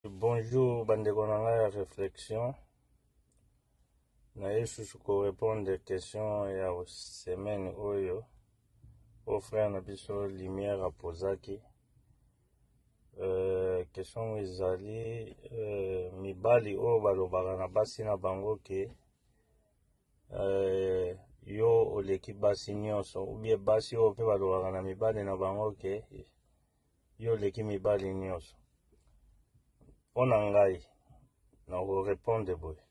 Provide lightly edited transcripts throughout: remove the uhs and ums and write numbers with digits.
Bonjour bandeko na ngai ya réflexion, naye susu ko répondre question ya semaine oyo oyo frère na biso Lumière apozaki. Question ezali mibali oyo balobaka na basi na bango ke yo oleki basi nyonso, ou bien basi oyo mpe balobaka na mibali na bango ke yo oleki mibali nyonso. Mpo na ngai nakorepondre boye,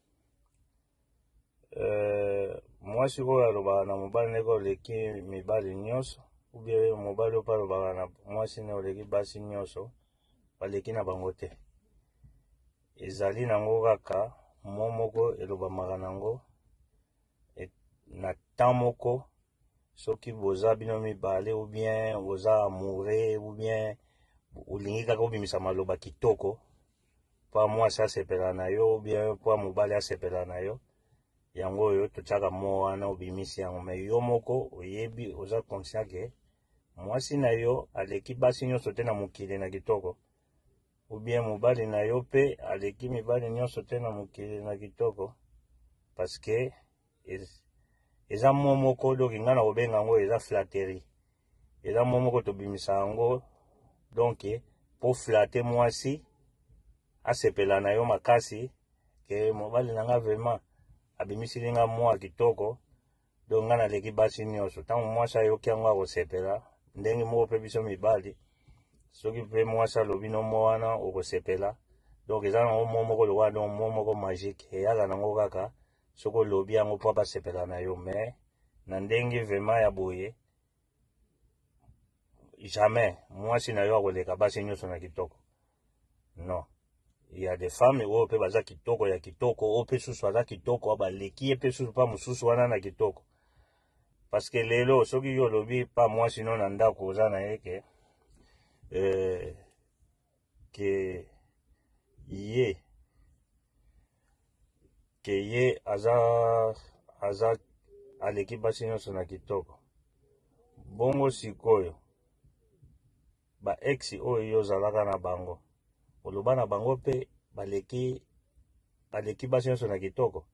mwasi oyo alobaka na mobali ndenge oleki mibali nyonso, ou bien mobali oyo mpe alobaka na mwasi nde oleki basi nyonso, baleki na bango te. Ezali nango kaka mo moko elobamaka nango na temps moko, soki boza bino mibale ou bien boza amoureux ou bien olingi kaka obimisa maloba kitoko mpo mwasi asepela na yo ou bien mpo mobali asepela na yo, yango oyo totiaka mo wana obimisi yango. Mais yo moko oyebi, oza conscient ke mwasi na yo aleki basi nyonso te na mokili na kitoko, ou bien mobali na yo mpe aleki mibali nyonso te na mokili na kitoko, parce que eza mo moko. Donc ngai na kobenga yango eza flatterie, eza mo moko tobimisa yango donc po flatter mwasi asepela na yo makasi ke mobali na nga vraiment abimisili nga mwa kitoko, donc ngai naleki basi nyonso. Ntango mwasi ayoki yango akosepela. Ndenge moko mpe biso mibali, soki mpe mwasi alobi no mo wana, okosepela. Donc eza nango mo moko lokola donc mo moko magique eyaka nango kaka soki olobi yango mpo basepela na yo. Mais na ndenge vraiment ya boye, jamais mwasi na yo akoleka basi nyonso na kitoko. Non, il y a des femmes oyo mpe baza kitoko ya kitoko, oyo mpe susu aza kitoko, baleki ye mpe susu pa mosusu wana na kitoko. Parce que lelo soki yo olobi pa mwasi no na ndako oza na ye ke ke ye ke ye aza aleki basi nyonso na kitoko, bongo sikoyo ba ex oyo yo ozalaka na bango, oloba na bango mpe baleki basi nyonso na kitoko.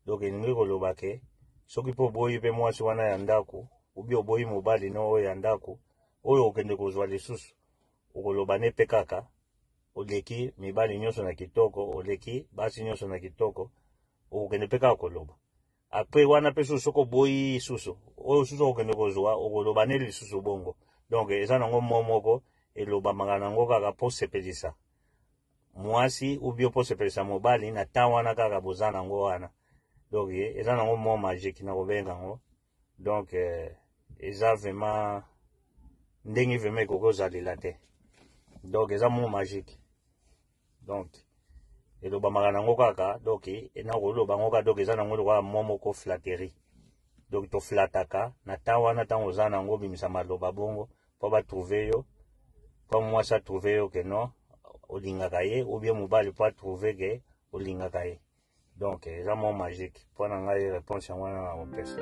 Donc elingi koloba ke soki mpe oboyi mpe mwasi wana ya ndako, obi oboyi mobali no oyo ya ndako oyo okende kozwa lisusu, okoloba ne mpe kaka oleki mibali nyonso na kitoko, oleki basi nyonso na kitoko, okokende mpe kaka koloba. Après wana mpe susu, soki oboyi susu oyo susu okokende kozwa, okoloba ne lisusu bongo. Donc eza nango mo moko elobamaka nango kaka mpo sepelisa mwasi ou bien mpo sepelisa mobali na temps wana kaka boza nango wana. Donc eza nango mo magique na kobenga yango. Donc eza vraiment ndenge vraiment ekoki kozalela te. Donc eza mo magique, donc elobamaka nango kaka, donc nakoloba yango kaka. Donc eza nango lokola mo moko flatterie, donc toflataka na temps wana ntango oza nango, obimisa maloba bongo mpo batrouve yo, mpo mwasi atrouve yo ke non, olingaka ye, ou bien mobali mpo atrouve ke olingaka ye. Donc eza mo magique. Mpo na ngai réponse yango wana na kopesa.